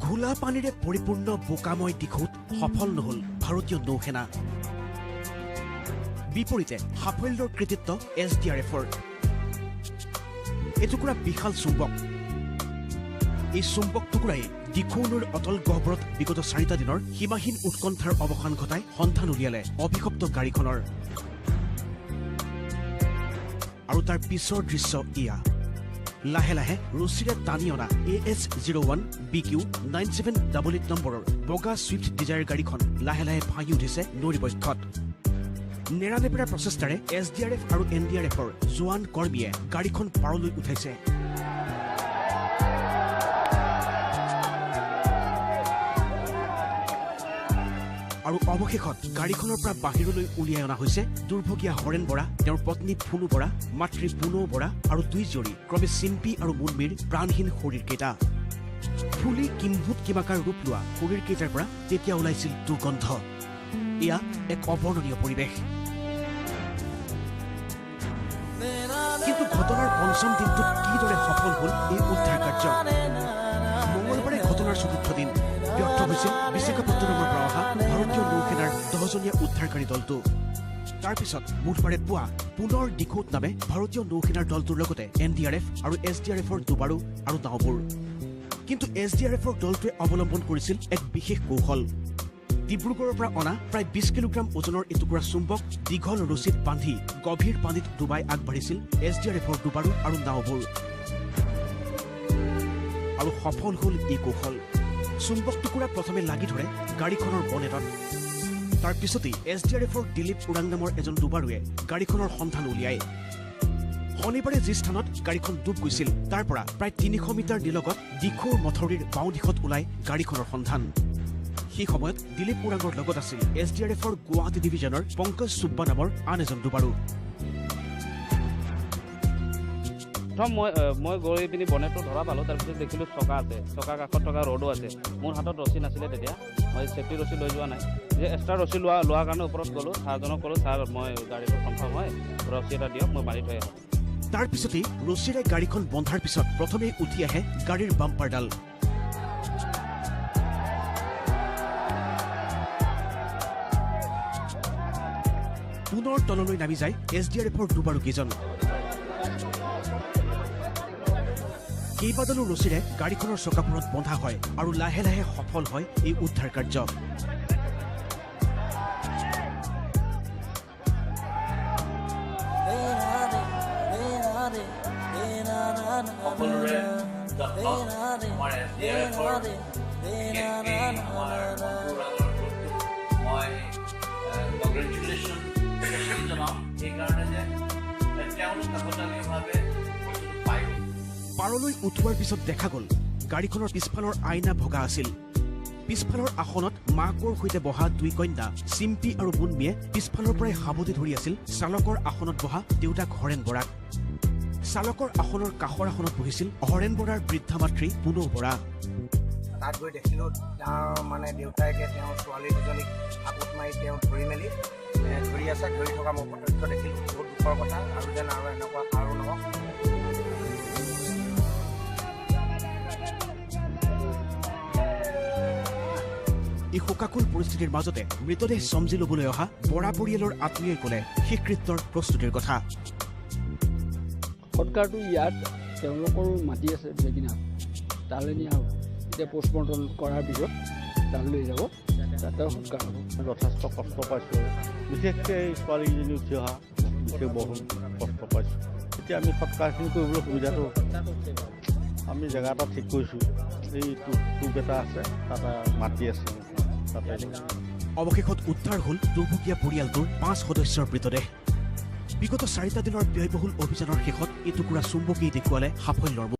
ঘোলা পানীৰে পৰিপূৰ্ণ বোকাময় দিখৌত সফল নহ'ল ভাৰতীয় নৌসেনা। বিপৰীতে সাফল্যৰ কৃতিত্ব এছডিআৰএফৰ। এটুকুৰা বিশাল চুম্বক। এই চুম্বক টুকুৰাই দিখৌ নৈৰ অতল গহ্বৰত বিগত 4টা দিনৰ সীমাহীন উৎকণ্ঠাৰ অৱসান ঘটাই সন্ধান উলিয়ালে অভিশপ্ত গাড়ীখনৰ। আৰু তাৰ পিছৰ দৃশ্য এয়া। লাহে লাহে ৰছীৰে টানি অনা AH 01 BQ 9788 নম্বৰৰ বগা ছুইফ্ট ডিজায়াৰ গাড়ীখন লাহে লাহে ভাঁহি উঠিছে নৈৰ বক্ষত। নেৰানেপেৰা প্ৰচেষ্টাৰে এছডিআৰএফ আৰু এনডিআৰএফৰ জোৱান কৰ্মীয়ে গাড়ীখন পাৰলৈ উঠাইছে। আৰু অৱশেষত গাড়ীখনৰ পৰা বাহিৰলৈ উলিয়াই অনা হৈছে দুৰ্ভগীয়া হৰেণ বৰা, তেওঁৰ পত্নী ফুনু বৰা, মাতৃ পুনৌ বৰা আৰু দুই জীয়ৰী ক্ৰমে চিম্পী আৰু মুনমীৰ প্ৰাণহীন শৰীৰকেইটা। ফুলি কিম্ভূত কিমাকাৰ ৰূপ লোৱা শৰীৰকেইটাৰ পৰা তেতিয়া ওলাইছিল দুৰ্গন্ধ। এয়া এক অবৰ্ণনীয় পৰিৱেশ। কিন্তু ঘটনাৰ পঞ্চম দিনটোত কিদৰে সফল হ'ল এই উদ্ধাৰ কাৰ্য? মঙলবাৰে ঘটনাৰ চতুৰ্থ দিন। ব্যৰ্থ হৈছিল বিশাখাপট্টনমৰ পৰা অহা ভাৰতীয় নৌসেনাৰ 10জনীয়া উদ্ধাৰকাৰী দলটো। তাৰ পিছত বুধবাৰে পুৱা পুনৰ দিখৌত নামে ভাৰতীয় নৌসেনাৰ দলটোৰ লগতে এনডিআৰএফ আৰু এছডিআৰএফৰ ডুবাৰু আৰু নাওবোৰ। কিন্তু এছডিআৰএফৰ দলটোৱে অৱলম্বন কৰিছিল এক বিশেষ কৌশল। ডিব্ৰুগড়ৰ পৰা অনা প্ৰায় 20 কিলোগ্ৰাম ওজনৰ এটুকুৰা চুম্বক দীঘল ৰছীত বান্ধি গভীৰ পানীত ডুবাই আগবাঢ়িছিল এছডিআৰএফৰ ডুবাৰু আৰু নাওবোৰ। আৰু সফল হ'ল এই কৌশল। চুম্বক টুকুৰা প্ৰথমে লাগি ধৰে গাড়ীখনৰ বনেটত। তাৰ পিছতেই এছডিআৰএফৰ দিলীপ ওৰাং নামৰ এজন ডুবাৰুৱে গাড়ীখনৰ সন্ধান উলিয়ায়। শনিবাৰে যি স্থানত গাড়ীখন ডুব গৈছিল, তাৰ পৰা প্ৰায় 300 মিটাৰ নিলগত দিখৌৰ মথাউৰিৰ বাওঁ দিশত ওলাই গাড়ীখনৰ সন্ধান। সেই সময়ত দিলীপ ওৰাঙৰ লগত আছিল এছডিআৰএফৰ গুৱাহাটী ডিভিজনৰ পংকজ চুব্বা নামৰ আন এজন ডুবাৰু। প্ৰথম মই গৈ পিনি বনেটটো ধৰা পালোঁ। তাৰপিছত দেখিলোঁ চকা আছে, চকাৰ কাষত থকা ৰডো আছে। মোৰ হাতত ৰছী নাছিলে তেতিয়া, মই ছেফটি ৰছী লৈ যোৱা নাই যে এক্সট্ৰা ৰছী লোৱাৰ কাৰণে ওপৰত গ'লোঁ। ছাৰজনক ক'লোঁ, "ছাৰ, মই গাড়ীটো কনফাৰ্ম হয়, ৰছী এটা দিয়ক, মই বান্ধি থৈ আহোঁ।" তাৰ পিছতেই ৰছীৰে গাড়ীখন বন্ধাৰ পিছত প্ৰথমেই উঠি আহে গাড়ীৰ বাম্পাৰডাল। পুনৰ তললৈ নামি যায় এছডিআৰএফৰ ডুবাৰুকেইজন। কেইবাডালো ৰছীৰে গাড়ীখনৰ চকাবোৰত বন্ধা হয় আৰু লাহে লাহে সফল হয় এই উদ্ধাৰ কাৰ্য। সকলোৰে যত্নত আমাৰ এছডিআৰএফৰ, বিশেষকৈ আমাৰ মন্টু গ্ৰুপটোক মই কংগ্ৰেচুলেশ্যন স্পেচিয়েলি জনাওঁ সেইকাৰণে যে তেওঁলোক কাকতালীয়ভাৱে বস্তুটো পাই গ'ল। পাৰলৈ উঠোৱাৰ পিছত দেখা গ'ল, গাড়ীখনৰ পিছফালৰ আইনা ভগা আছিল। পিছফালৰ আসনত মাকৰ সৈতে বহা দুই কন্যা চিম্পী আৰু মুনমীয়ে পিছফালৰ পৰাই সাৱটি ধৰি আছিল চালকৰ আসনত বহা দেউতাক হৰেণ বৰাক। চালকৰ আসনৰ কাষৰ আসনত বহিছিল হৰেণ বৰাৰ বৃদ্ধা মাতৃ পুনৌ বৰা। তাত গৈ দেখিলোঁ, তেওঁৰ মানে দেউতাকে তেওঁৰ ছোৱালী দুজনীক সাবট মাৰি তেওঁ ধৰি মেলি ধৰি আছে। ধৰি থকা মই প্ৰত্যক্ষ দেখিলোঁ। বহুত দুখৰ কথা আৰু যেন আৰু এনেকুৱা কাৰো নহওক। এই শোকাকুল পৰিস্থিতিৰ মাজতে মৃতদেহ চমজি ল'বলৈ অহা বৰা পৰিয়ালৰ আত্মীয়ই ক'লে শেষকৃত্যৰ প্ৰস্তুতিৰ কথা। সৎকাৰটো ইয়াত তেওঁলোকৰো মাটি আছে বেগিনাত, তালৈ নিয়া হ'ব। এতিয়া পষ্টমৰ্টম কৰাৰ পিছত তালৈ লৈ যাব, তাতে সৎকাৰ হ'ব। যথেষ্ট কষ্ট পাইছোঁ। বিশেষকৈ এই ছোৱালীকেইজনী উঠি অহা বিশেষ বহুত কষ্ট পাইছোঁ। এতিয়া আমি সৎকাৰখিনি কৰিবলৈ সুবিধাটো আমি জেগা এটা ঠিক কৰিছোঁ। এই টোপ এটা আছে, তাতে মাটি আছে, তাতে। অৱশেষত উদ্ধাৰ হ'ল দুৰ্ভগীয়া পৰিয়ালটোৰ পাঁচ সদস্যৰ মৃতদেহ। বিগত 4টা দিনৰ ব্যয়বহুল অভিযানৰ শেষত এটুকুৰা চুম্বকেই দেখুৱালে সাফল্যৰ মুখ।